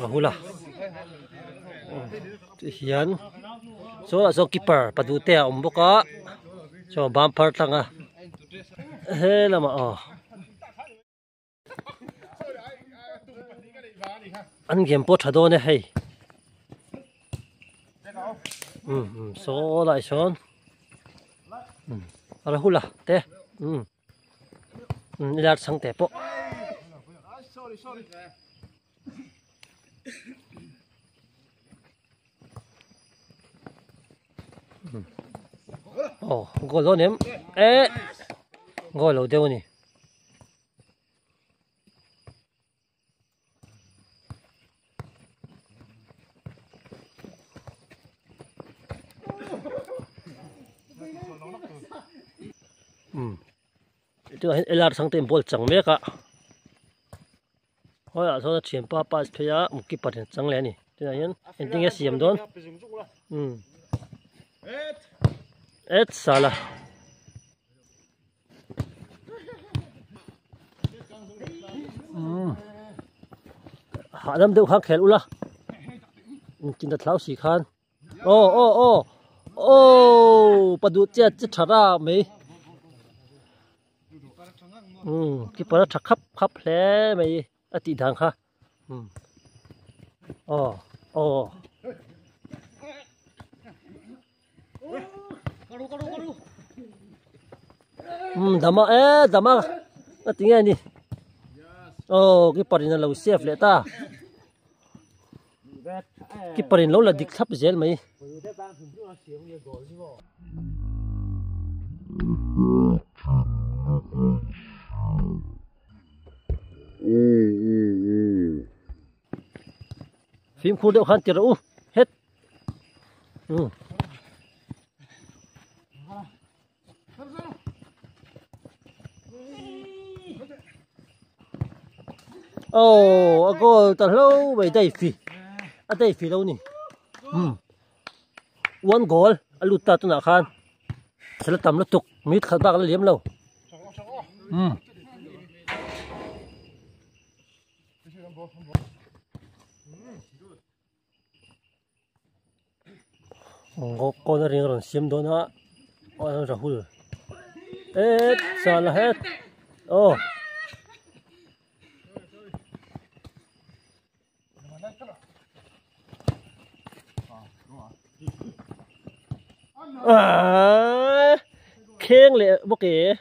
Rahul a ti hian saw ah sawn keeper padu te a awm bawk a chuan ban phar tlang a he lamah aw an game pawh tha dawn e hei um saw lai sawn Rahul a te um. Lar chhang te pawh. Oh, goal dawn em? Eh, goal lo deuh a ni. Tunah hian LR chhangte in ball chang mek a khawiah sawn a thianpa pass phei a keeper in a chang leh a ni tunah hian engtin nge a siam dawn umm et sala. Hahdam deuh khan khel ula intin a thlau si khan aw aw aw aw pa duh chiat chi tha ra mai umm keeper a tha khap khap hle mai a tih dan kha umm aw aw. Um dama e dama a ti nge ni aw keeper in a lo save leh ta keeper in lo la dik thlap zel mai. Fimkhur deuh khan ti rawh u het. Um. Oh, a goal ta hlo mai dai fi. A dai fi lo ni. Um. One goal a lut ta tunah khan. Sala tam lutuk mi khat bak la liam lo. Um. Ngawk kawn a ring a rawn siam dawn a aw Rahul et sala het aw aaa kheng leh bawk e.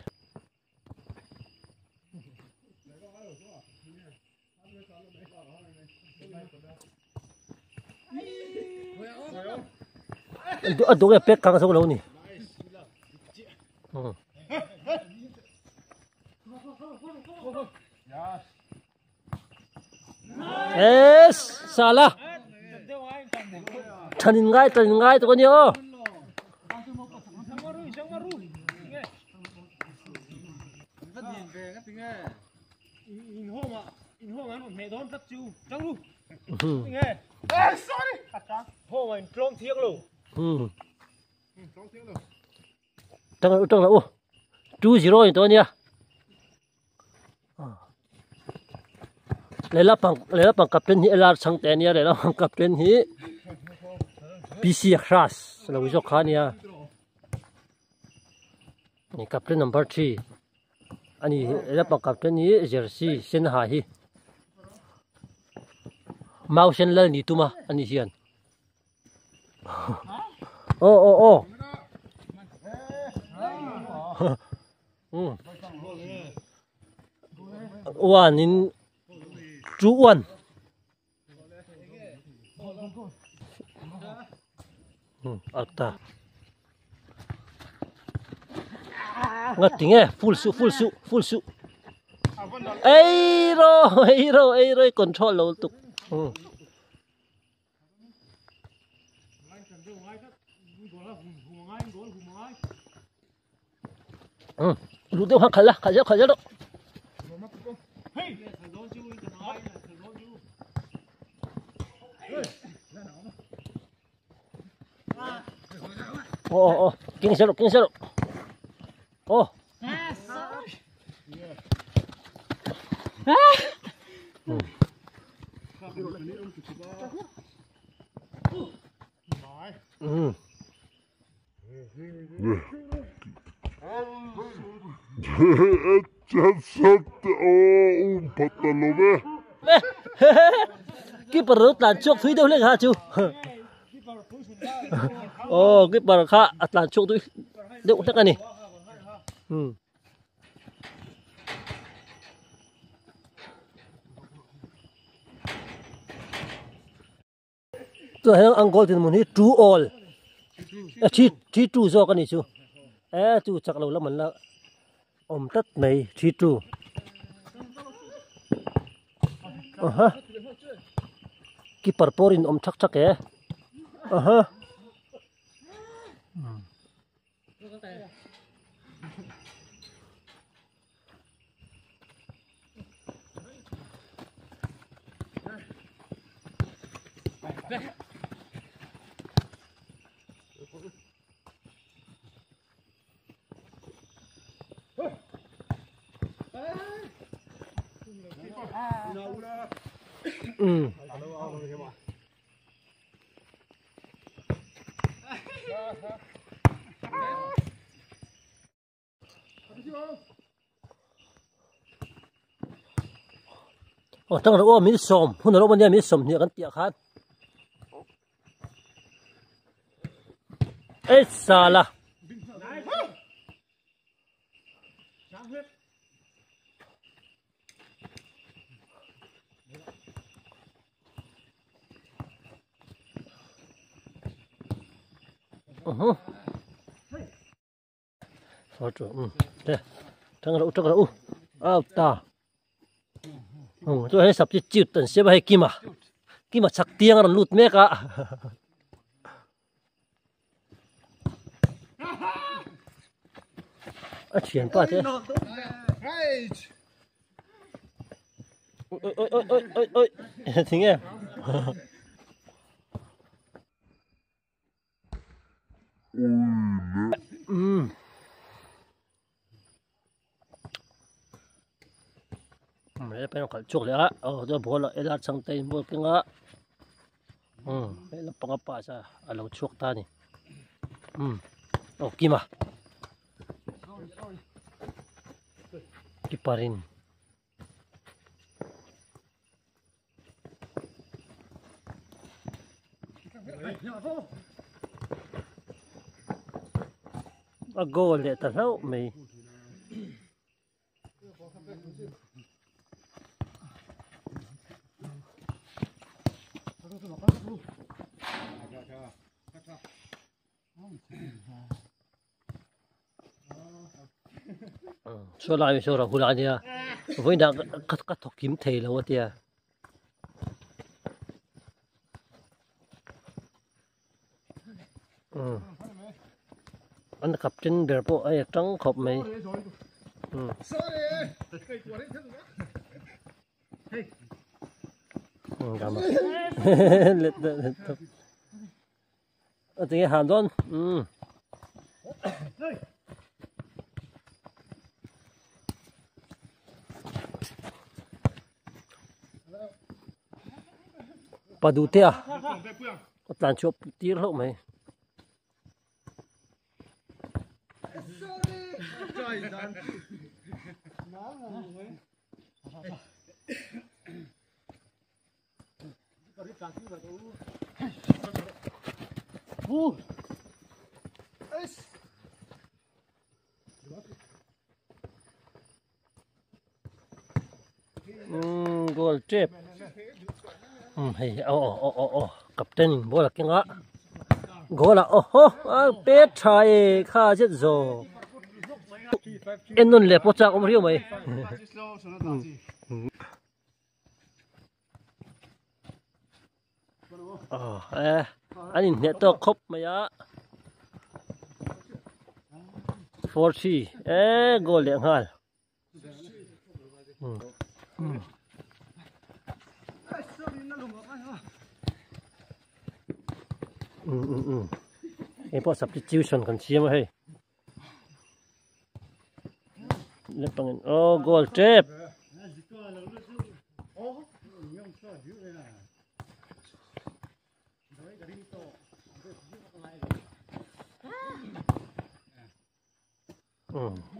A dawng e pek kang zo lo ni. Es sala. Thanin ngai thanin ngai to ni o. Tang la tang la u 2-0 ni to nia lela pang lela pang captain hi LR chhangte ania lela pang captain hi PC Hras lo zawk kha ania ni captain number 3 ani lela pang captain hi jersey sen ha hi mau sen lal ni tuma ani hian ô ô ô one in 2 1. Um a ta. Nga tinge full su full su full su. Ei ro ei ro ei ro control lo tuk. Um. Um. Lu deuh kha khalh la khalh zel khalh zel rawh. Aw aw aw keng zel rawh keng zel rawh aw. Um. Keeper lo tlan chhuak thui deuh hlek ha chu. Aw keeper kha a tlan chhuak thui deuh hlek a ni. Um. Tunah hian an goal dinhmun hi two all eh three three two zawk a nih chu eh chu chak lo lam an la awm tlat mai three two aha keeper pawh a rinawm thak thak e aha. Um. Aw tang rawh aw min sawm hun alo awm ania min sawm hnih kan tih ah khan ei sala. Tang rawh u tang rawh u out ta chuan hei substitute an siam a hei kima kima chhak tiang a rawn lut mek a. A thian pa te. Oi oi oi oi oi oi thing em. Um. He pen khalh chhuak leh a aw chuan ball ah ela chhang te in ball keng a umm he lampang a pass a a lo chhuak ta a ni umm aw kima keeper in. A goal leh ta hlauh mai. Saw lai saw Rahul a nia vawiinah ka thawk kim thei lo a tia. An captain ber pawh a tang khawp mai. A tinge han dawn umm. Pa duh te a a tlan chhuah tir hlauh mai. Umm goal tep umm hei aw aw aw aw captain in ball a keng a. Goal ah awhaw a pet tha e kha zet zawk. En nawn leh pawh chak awm riau mai. Aw e an inhneh tawk khawp mai a. 4-3 e goal leh nghal. Hei pawh substitution kan siam a hei lampangin aw goal tep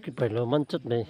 keeper lo man chat mai.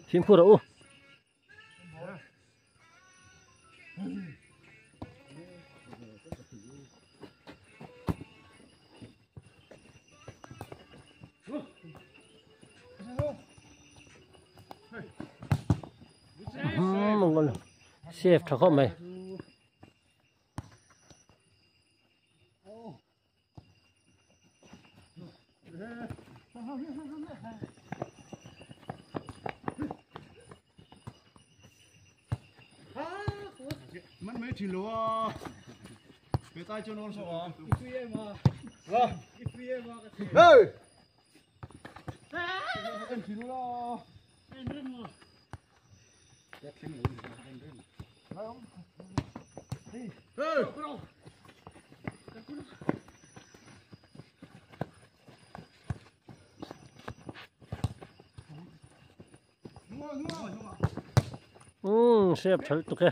Fimkhur rawh u. Safe tha khawp mai. Umm sep tha lutuk e.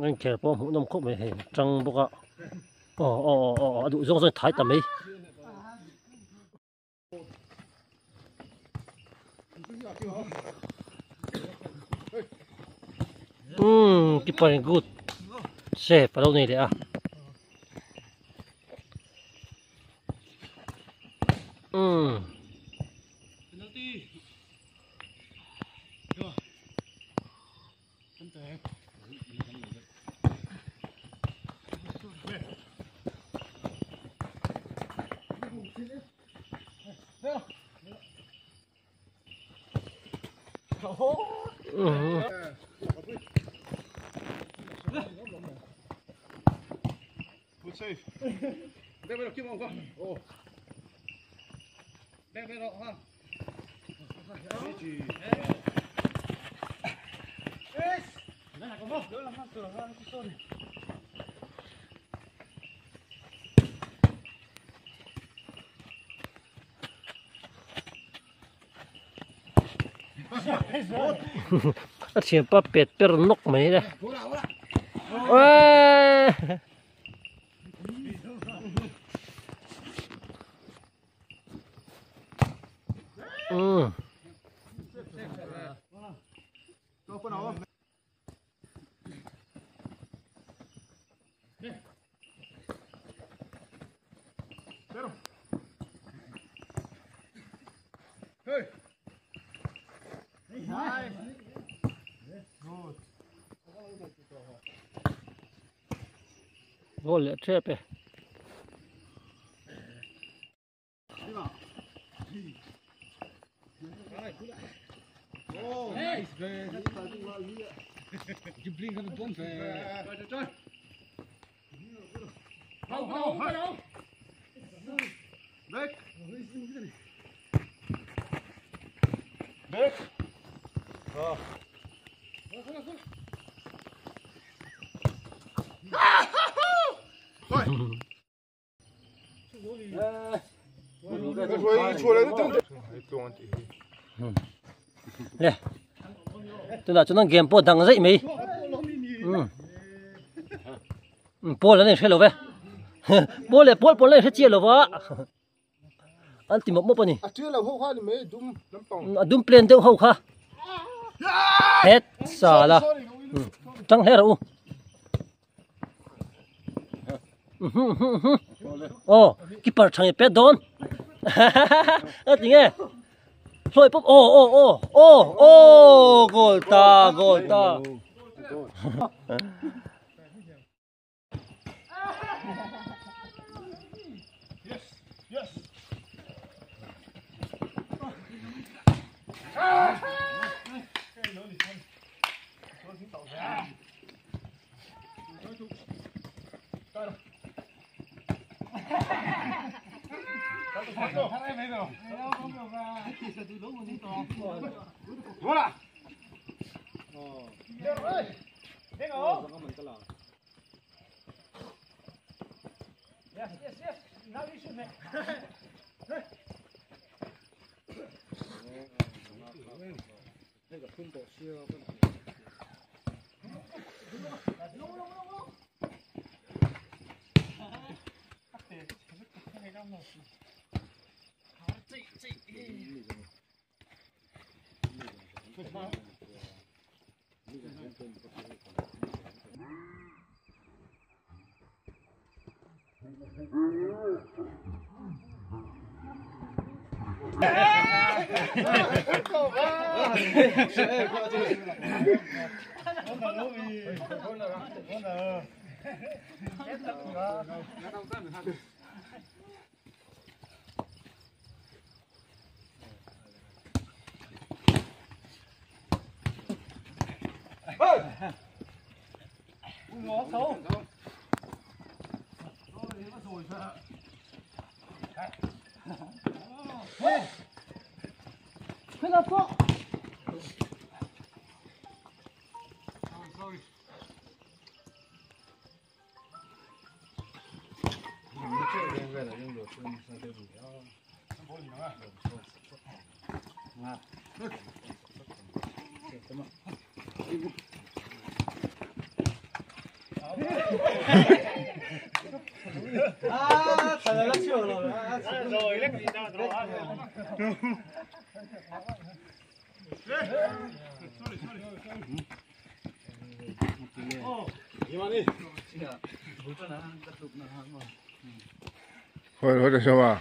An khel pawh hmuh nawm khawp mai hei tang bawk a aw aw aw aw a duh zawng zawng thai ta mai. Umm keeper in good save a lo nei leh a. Umm. A thianpa pet per nawk mai le. Umm. Goal leh tep e. Le tunah chuan game pawh dang zaih mai um pawl an inhre lo ve pawl leh pawl pawl an inhre chiah lo va an ti mawp mawp a ni a dum plan deuh ho kha het sala tang hle rawh u Aw keeper tha nge pet dawn a ti nge hlawi pawp aw aw aw aw aw goal ta goal ta 或者是吧？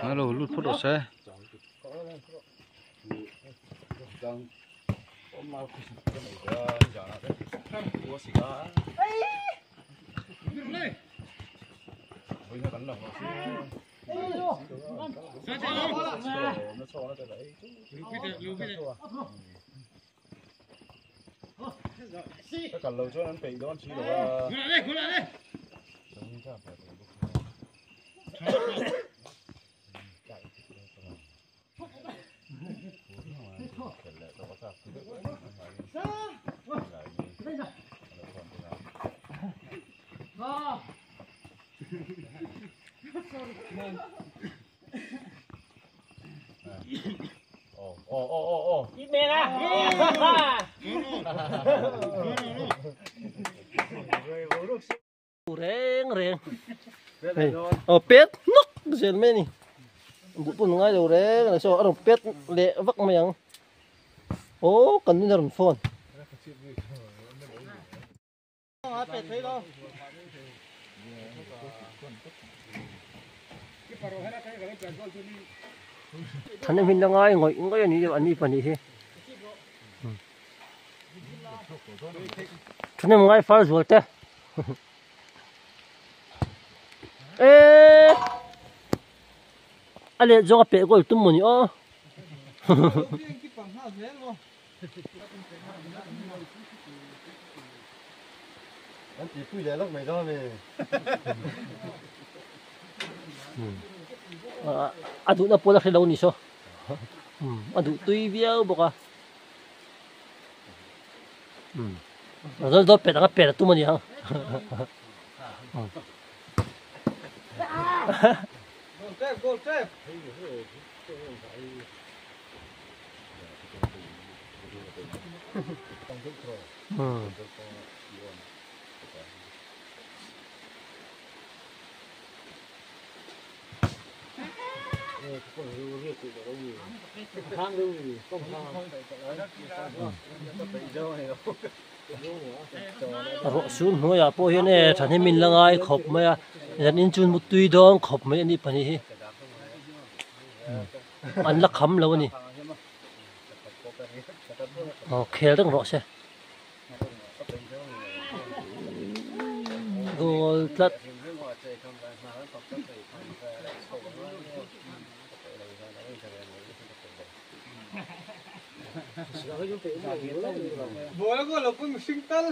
Hello, lút phút ở xe. Reng reng. Ờ pet nóc zel mai ni. Bu pun ngai lo reng là so arong pet le vak mai ang. Ô cần ni ron phone. Thằng em hình ngai ngồi ngồi anh đi anh đi phần đi thế. Thằng em ngai phá rồi thế. Ê, ale zo pe gol tum moni o. Adu na pola khelo ni so. Adu tui viau boka. Rồi đó pe ta pe tum moni ha. Goal tap, goal tap. Ro sun hnuaiah pawh hian e thahnem in la ngai khawp mai a zan in chun mutui dawn khawp mai ani pahnih hi an la kham lo ani aw khel reng rawh se goal tlat Bola ko lo pun sing tal.